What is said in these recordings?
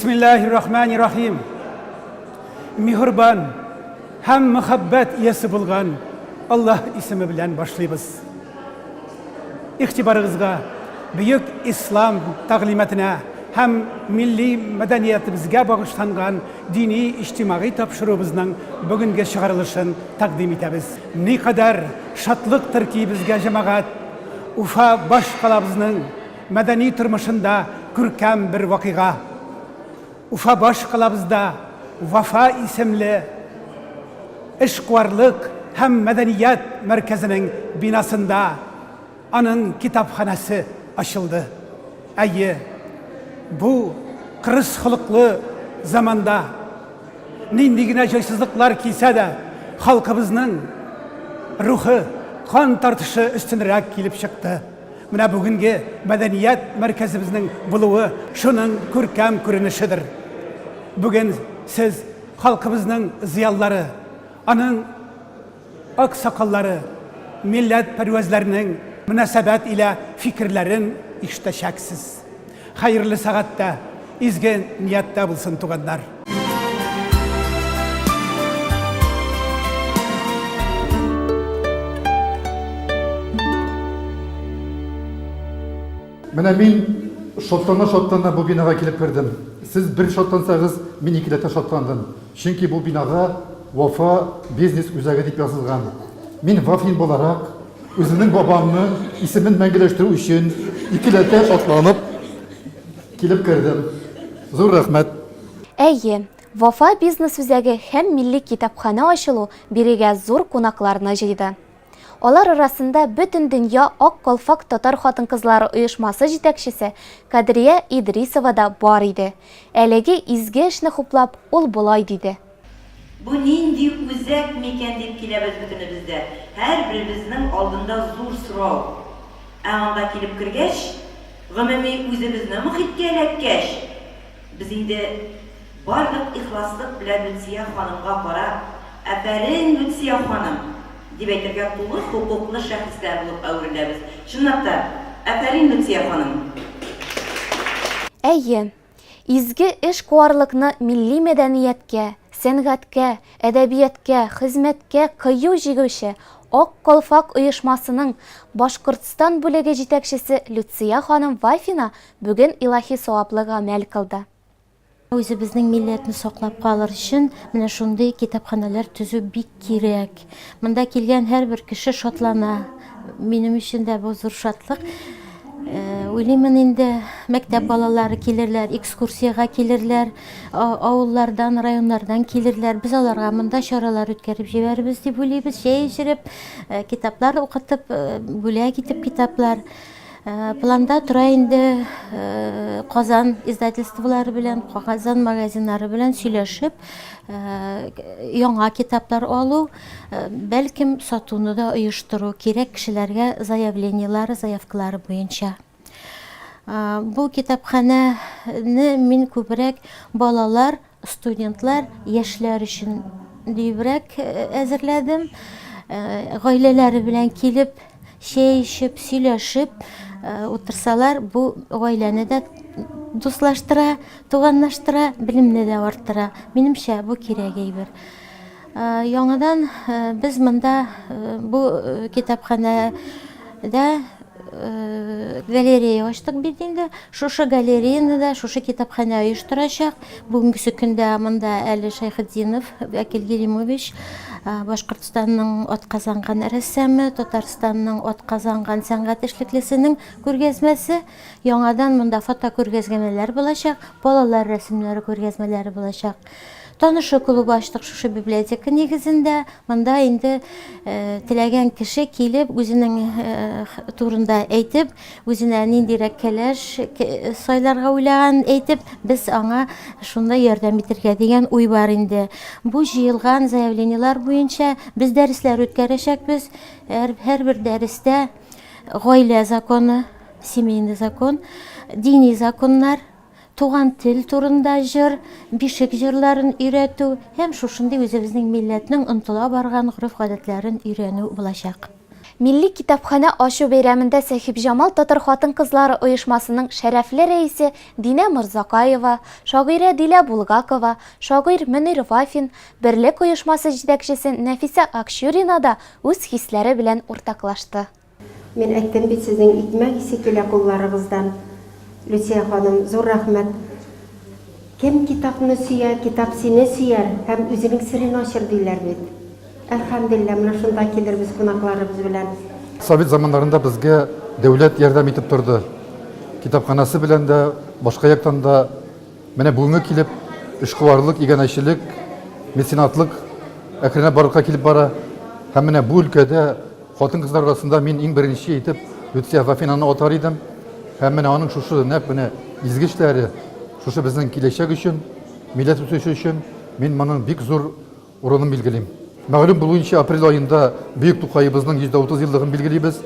Бисмиллаһир рахманир рахим. Миһербан һәм мәхәббәт иясе булган Аллаһ исеме белән башлыйбыз. Игътибарыгызга бөек ислам тәгълиматына һәм милли мәдәниятебезгә багышланган дини-иҗтимагый тапшыруыбызның бүгенге чыгарылышын тәкъдим итәбез. Никадәр шатлыктыр ки безгә, җәмәгать, Уфа башкалабызның мәдәни тормышында күркәм бер вакыйга. Уфа башкалабызда Вафа исемле эшкуарлык һәм мәдәният мәркәзенең бинасында аның китапханәсе ачылды. Әйе, бу кырыс холыклы заманда нинди генә җайсызлыклар килсә дә, халкыбызның рухы, кан тартышы өстенрәк килеп чыкты. Менә бүгенге мәдәният мәркәзебезнең булуы шуның күркәм күренешедер. Бүген сез халкыбызның зыялылары, аның аксакаллары, милләт пәрвәзләренең мөнәсәбәт илә фикерләрен ишетәчәксез. Хәерле сәгатьтә, изге нияттә булсын, туганнар! Менә мин шатлана-шатлана бу бинага килеп кердем. Сез бер шатлансагыз, мин икеләтә шатландым. Чөнки бу бинага Вафа бизнес үзәге дип язылган. Мин Вафин буларак, үземнең бабамның исемен мәңгеләштерү өчен икеләтә шатланып килеп кердем. Зур рәхмәт. Әйе, Вафа бизнес үзәге һәм милли китапханә ачылу бирегә зур кунакларны җыйды. Алар арасында Бөтендөнья Ак калфак татар хатын-кызлары оешмасы җитәкчесе Кадрия Идрисова да бар иде. Әлеге изге эшне хуплап, ул болай диде. Бу нинди үзәк микән дип киләбез бөтенебез дә. Һәрберебезнең алдында зур сорау. Ә анда килеп кергәч, гомуми үзебезне мохиткә эләккәч, без инде барлык ихласлык белән Люция ханымга карап, Афәрин, Люция ханым! дип әйтергә тулы хокуклы шәхесләр булып әвереләбез. Чынлап та, афәрин, Люция ханым! Әйе, изге эшкуарлыкны милли мәдәнияткә, сәнгатькә, әдәбияткә, хезмәткә кыю җигүче Ак калфак оешмасының Башкортстан бүлеге җитәкчесе Люция ханым Вафина бүген илаһи саваплы гамәл кылды. Үзебезнең милләтне саклап калыр өчен менә шундый китапханәләр төзү бик кирәк. Монда килгән һәрбер кеше шатлана. Минем өчен дә бу зур шатлык. Э, уйлыймын инде, мәктәп балалары килерләр, экскурсиягә килерләр, авыллардан, районнардан килерләр. Без аларга монда чаралар үткәреп җибәрербез дип уйлыйбыз. Чәй эчереп, э, китаплар укытып, э, бүләк итеп китаплар. Планда тора инде Казан издательстволары белән, Казан магазиннары белән сөйләшеп, яңа китаплар алу, бәлкем сатуны да оештыру кирәк кешеләргә заявлениелары, заявкалары буенча. Бу китапханәне мин күбрәк балалар, студентлар, яшьләр өчен диебрәк әзерләдем. Гаиләләре белән килеп, чәй эчеп, сөйләшеп утырсалар, бу гаиләне дә дуслаштыра, туганлаштыра, белемне дә арттыра. Минемчә, бу кирәк әйбер. Яңадан без монда бу китапханәдә галерея ачтык бит инде. Шушы галереяны да шушы китапханә оештырачак. Бүгенгесе көндә монда әле Шәйхетдинов Вәкил Гилимович, Башкортстанның атказанган рәссамы, Татарстанның атказанган сәнгать эшлеклесенең күргәзмәсе. Яңадан монда фотокүргәзгәмәләр булачак, балалар рәсемнәре күргәзмәләре булачак. Танышу клубы ачтык шушы библиотека нигезендә. Монда инде теләгән кеше килеп, үзенең турында әйтеп, үзенә ниндирәк кәләш сайларга уйлаганын әйтеп, без аңа шунда ярдәм итергә дигән уй бар инде. Бу җыелган заявлениеләр буенча без дәресләр үткәрәчәкбез. Һәрбер дәрестә гаилә законы, семейный закон, дини законнар, Туган тел турында җыр, бишек җырларын өйрәтү һәм шушындый үзебезнең милләтнең онтыла барган гореф-гадәтләрен өйрәнү булачак. Милли китапханә ачу бәйрәмендә Сәхибҗамал татар хатын-кызлары оешмасының шәрәфле рәисе Динә Морзакаева, шагыйрә Дилә Булгакова, шагыйрь Мөнир Вафин, Берлек оешмасы җитәкчесе Нәфисә Акчурина да үз хисләре белән уртаклашты. Мин әйттем бит, сезнең икмәк исе килә кулларыгыздан. Люция ханым, зур рәхмәт. Кем китапны сөя, китап сине сөяр һәм үзенең серен ачыр, диләр бит. Әлхәмдүлилләһ, менә шунда килербез кунакларыбыз белән. Совет заманнарында безгә дәүләт ярдәм итеп торды. Китапханәсе белән дә, башка яктан да. Менә бүгенге килеп, эшкуарлык, иганәчелек, меценатлык әкренләп барлыкка килеп бара. Һәм менә бу өлкәдә хатын-кызлар арасында мин иң беренче итеп Люция Вафинаны атар идем. Һәм менә аның шушы нәкъ менә изге эшләре, шушы безнең киләчәк өчен, милләт үсеше өчен мин моның бик зур Урынын билгелим. Мәгълүм булуынча, апрель аенда бөек Тукаебызның 130 еллыгын билгелибез.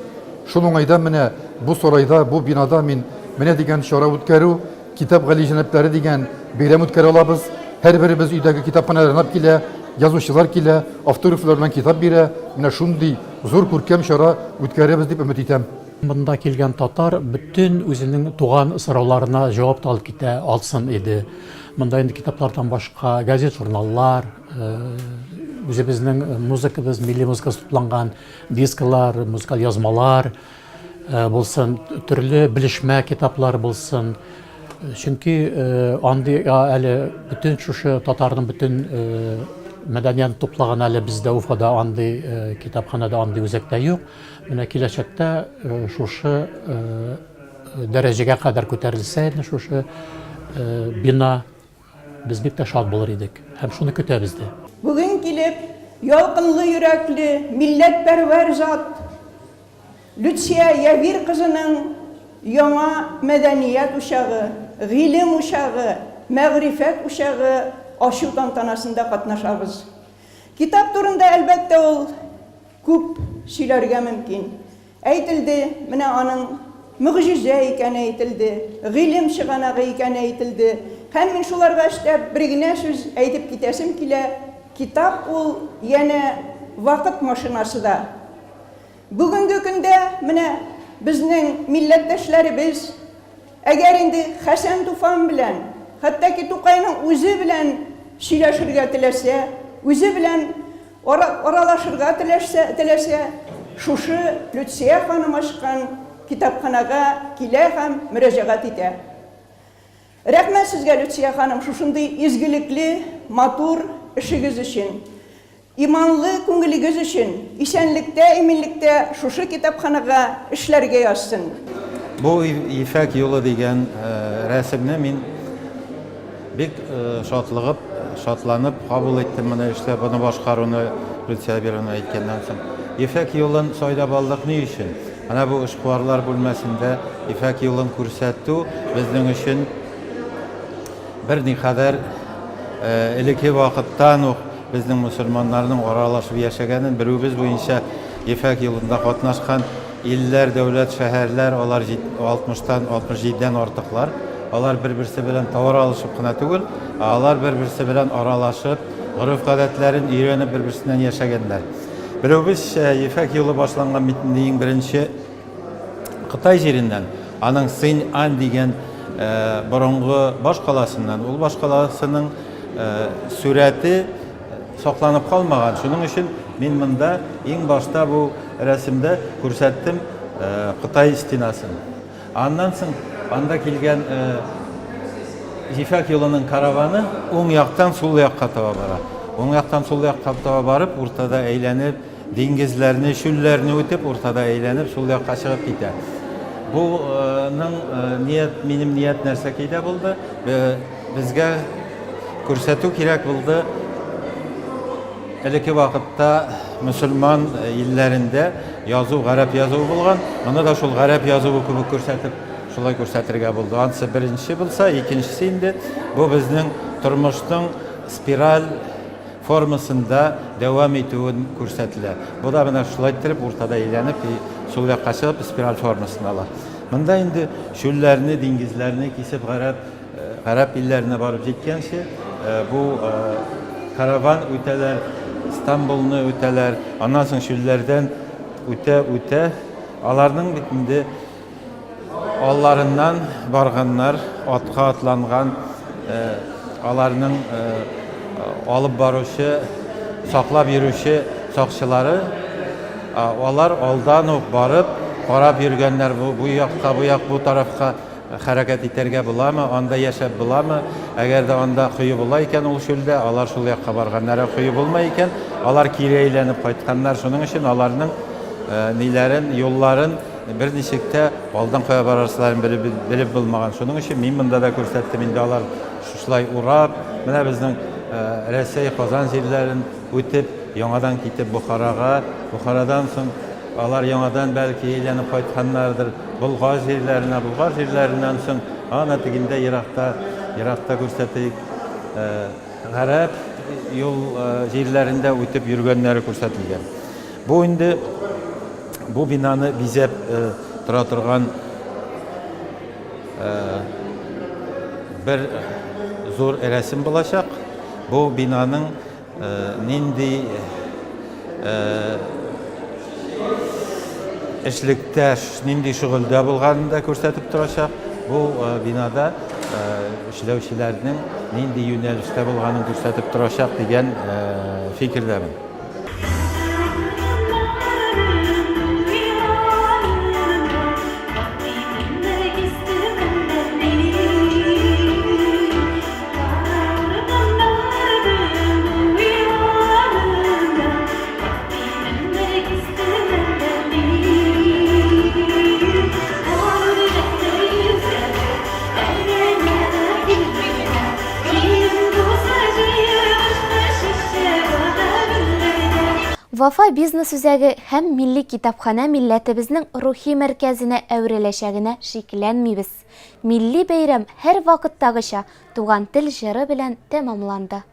Шул уңайдан менә бу сарайда, бу бинада мин менә дигән чара үткәрү, Китап галиҗәнаплары дигән бәйрәм үткәрә алабыз. Һәрберебез өйдәге китапханәләрне алып килә, язучылар килә, автографлар белән китап бирә. Менә шундый зур күркәм чара үткәрербез дип өмет итәм. Монда килгән татар бөтен үзенең туган сорауларына җавап та алып китә алсын иде. Монда инде китаплардан башка газет-журналлар, үзебезнең музыкабыз, милли музыкабыз тупланган дисклар, музыкаль язмалар булсын, төрле белешмә китаплар булсын. Чөнки андый әле бөтен шушы татарның бөтен мәдәниятен туплаган әле бездә Уфада андый китапханәдә андый үзәктә юк. Менә киләчәктә шушы дәрәҗәгә кадәр күтәрелсә иде шушы бина, без бик тә шат булыр идек һәм шуны көтәбез дә. Бүген килеп, ялкынлы йөрәкле, милләтпәрвәр зат Люция Явир кызының яңа мәдәният учагы, гыйлем учагы, мәгърифәт учагы ачу тантанасында катнашабыз. Китап турында, әлбәттә, ул күп сөйләргә мөмкин. Әйтелде, менә аның могҗизә икәне әйтелде, гыйлем чыганагы икәне әйтелде. Һәм мин шуларга өстәп бер генә сүз әйтеп китәсем килә, китап ул янә вакыт машинасы да. Бүгенге көндә менә безнең милләттәшләребез, әгәр инде Хәсән Туфан белән, хәтта ки Тукайның үзе белән сөйләшергә теләсә, үзе белән Аралашырга теләшсә, теләсә, шушы Люция ханым ачкан китапханәгә килә һәм мөрәҗәгать итә. Рәхмәт сезгә, Люция ханым, шушындый изгелекле, матур эшегез өчен. Иманлы күңелегез өчен, исәнлектә, иминлектә шушы китапханәгә эшләргә язсын. Бу Ефәк юлы дигән рәсемне мин Бик шатлыгып, шатланып кабул иттем моны эшләп, моны башкаруны Люция Әбировна әйткәннән соң. Ефәк юлын сайлап алдык ни өчен? Менә бу эшкуарлар бүлмәсендә Ефәк юлын күрсәтү безнең өчен берникадәр элекке вакыттан ук безнең мөселманнарның аралашып яшәгәнен белүебез буенча Ефәк юлында катнашкан Илләр, дәүләт, шәһәрләр, алар алтмыштан, 67дән артыклар. Алар бер-берсе белән товар алышып кына түгел, ә алар бер-берсе белән аралашып, гореф-гадәтләрен өйрәнеп бер-берсеннән яшәгәннәр. Белүебезчә, Ефәк юлы башланган бит инде иң беренче Кытай җиреннән, аның Сынь-Ань дигән борынгы башкаласыннан. Ул башкаласының сурәте сакланып калмаган. Шуның өчен мин монда иң башта бу рәсемдә күрсәттем Кытай стенасын. Аннан соң анда килгән Ефәк юлының караваны уң яктан сул якка таба бара. Уң яктан сул якка таба барып, уртада әйләнеп, диңгезләрне, чүлләрне үтеп, уртада әйләнеп, сул якка чыгып китә. Буның ният, минем ният нәрсәкәйдә булды? Безгә күрсәтү кирәк булды. Элекке вакытта мөселман илләрендә язу гарәп язуы булган. Моны да шул гарәп язуы кебек күрсәтеп, шулай күрсәтергә булды. Ансы беренче булса, икенчесе инде бу безнең тормышның спираль формасында дәвам итүен күрсәтелә. Бу да менә шулай иттереп уртада әйләнеп, сул якка чыгып спираль формасын ала. Монда инде чүлләрне, диңгезләрне кисеп гарәп Гарәп илләренә барып җиткәнче, бу караван үтәләр, Стамбулны үтәләр, аннан соң чүлләрдән үтә-үтә, аларның бит инде алларыннан барганнар, атка атланган, аларның алып баручы, саклап йөрүче сакчылары, алар алдан ук барып, карап йөргәннәр бу, бу якка, бу як, бу тарафка хәрәкәт итәргә буламы, анда яшәп буламы, әгәр дә анда кое була икән ул чүлдә, алар шул якка барганнар, ә кое булмый икән, алар кире әйләнеп кайтканнар, шуның өчен аларның ниләрен, юлларын берничек тә алдан кая барасыларын белеп, белеп булмаган. Шуның өчен мин монда да күрсәттем инде алар шушылай урап, менә безнең Рәсәй, Казан җирләрен үтеп, яңадан китеп Бохарага, Бохарадан соң алар яңадан бәлки әйләнеп кайтканнардыр Болгар җирләренә, Болгар җирләреннән соң ана тегендә еракта, еракта күрсәтик, гарәп юл җирләрендә үтеп йөргәннәре күрсәтелгән. Бу инде бу бинаны бизәп тора торган бер зур рәсем булачак. Бу бинаның нинди эшлектә, нинди шөгыльдә булганын да күрсәтеп торачак. Бу бинада эшләүчеләрнең нинди юнәлештә булганын күрсәтеп торачак дигән фикердәмен. Вафа бизнес үзәге һәм Милли китапханә милләтебезнең рухи мәркәзенә әвереләчәгенә шикләнмибез. Милли бәйрәм һәрвакыттагыча Туган тел җыры белән тәмамланды.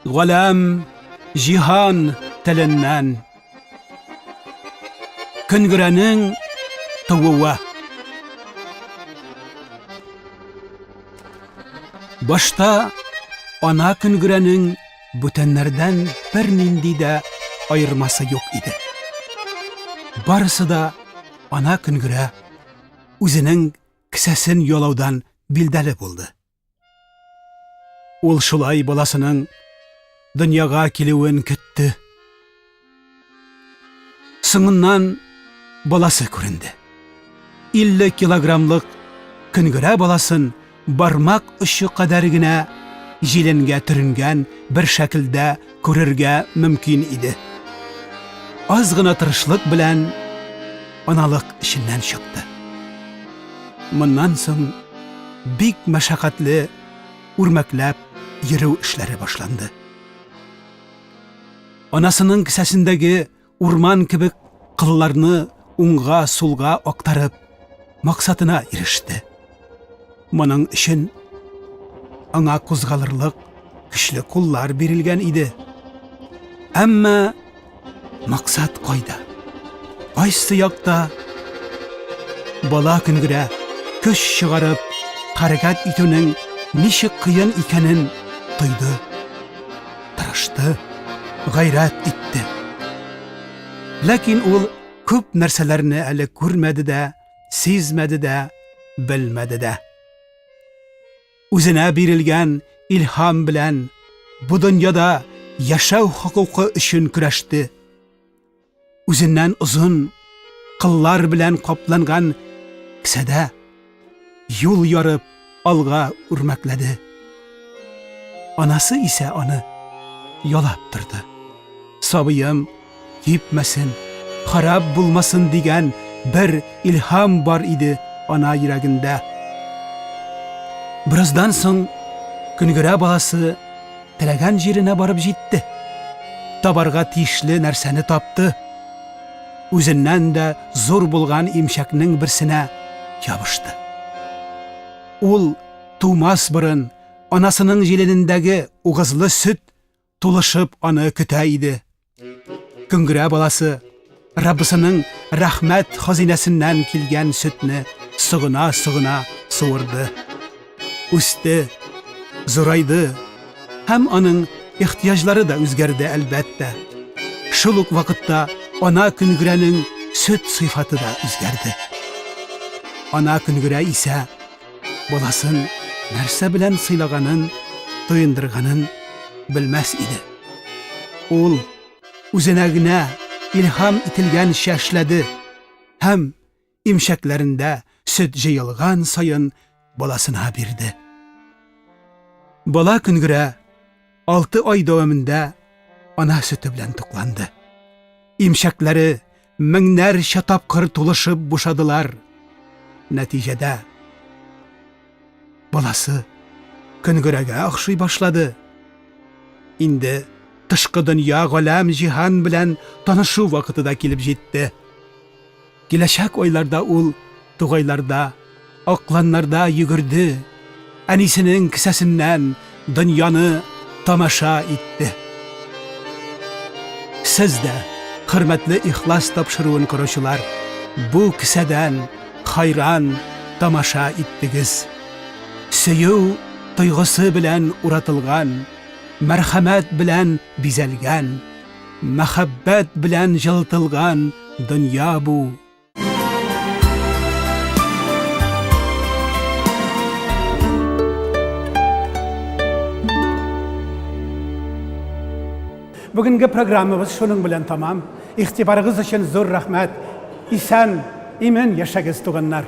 Галәм, җиһан теленнән. Көнгерәнең тууы. Башта ана көнгерәнең бүтәннәрдән бернинди дә аермасы юк иде. Барысы да ана көнгерә үзенең кесәсен ялаудан билдәле булды. Ул шулай баласының дөньяга килүен көтте. Соңыннан баласы күренде. 50 килограммлык көнгерә баласын бармак очы кадәр генә җиленгә төренгән бер шәкелдә күрергә мөмкин иде. Аз гына тырышлык белән аналык эченнән чыкты. Моннан соң бик мәшәкатьле үрмәкләп йөрү эшләре башланды. Анасының кесәсендәге урман кебек кылларны уңга-сулга актарып, максатына иреште. Моның өчен аңа кузгалырлык көчле куллар бирелгән иде. Әмма максат кайда? Кайсы якта? Бала көнгерә көч чыгарып хәрәкәт итүнең ничек кыен икәнен тойды. Тырышты, гайрәт итте. Ләкин ул күп нәрсәләрне әле күрмәде дә, сизмәде дә, белмәде дә. Үзенә бирелгән илһам белән бу дөньяда яшәү хокукы өчен көрәште. Үзеннән озын кыллар белән капланган кесәдә юл ярып алга үрмәкләде. Анасы исә аны ялап торды. Сабыем кипмәсен, харап булмасын дигән бер илһам бар иде ана йөрәгендә. Бераздан соң Көнгерә баласы теләгән җиренә барып җитте. Табарга тиешле нәрсәне тапты. Үзеннән дә зур булган имчәкнең берсенә ябышты. Ул тумас борын анасының җиленендәге угызлы сөт тулышып аны көтә иде. Көнгерә баласы Раббысының рәхмәт хазинәсеннән килгән сөтне согына-согына суырды. Үсте, зурайды һәм аның ихтыяҗлары да үзгәрде, әлбәттә. Шул ук вакытта ана көнгерәнең сөт сыйфаты да үзгәрде. Ана көнгерә исә баласын нәрсә белән сыйлаганын, туендырганын белмәс иде. Ул үзенә генә илһам ителгәнчә эшләде һәм имчәкләрендә сөт җыелган саен баласына бирде. Бала көнгерә 6 ай дәвамында ана сөте белән тукланды. Имчәкләре меңнәрчә тапкыр тулышып бушадылар. Нәтиҗәдә баласы көнгерәгә охшый башлады. Инде тышкы дөнья галәм җиһан белән танышу вакыты да килеп җитте. Киләчәк айларда ул тугайларда, акланнарда йөгерде, әнисенең кесәсеннән дөньяны тамаша итте. Сез дә, хөрмәтле Ихлас тапшыруын караучылар, бу кесәдән хайран тамаша иттегез. Сөю тойгысы белән уратылган, мәрхәмәт белән бизәлгән, Мәхәббәт белән җылытылган дөнья бу. Бүгенге программабыз шуның белән тамам. Игътибарыгыз өчен зур рәхмәт. Исән, имин яшәгез, туганнар.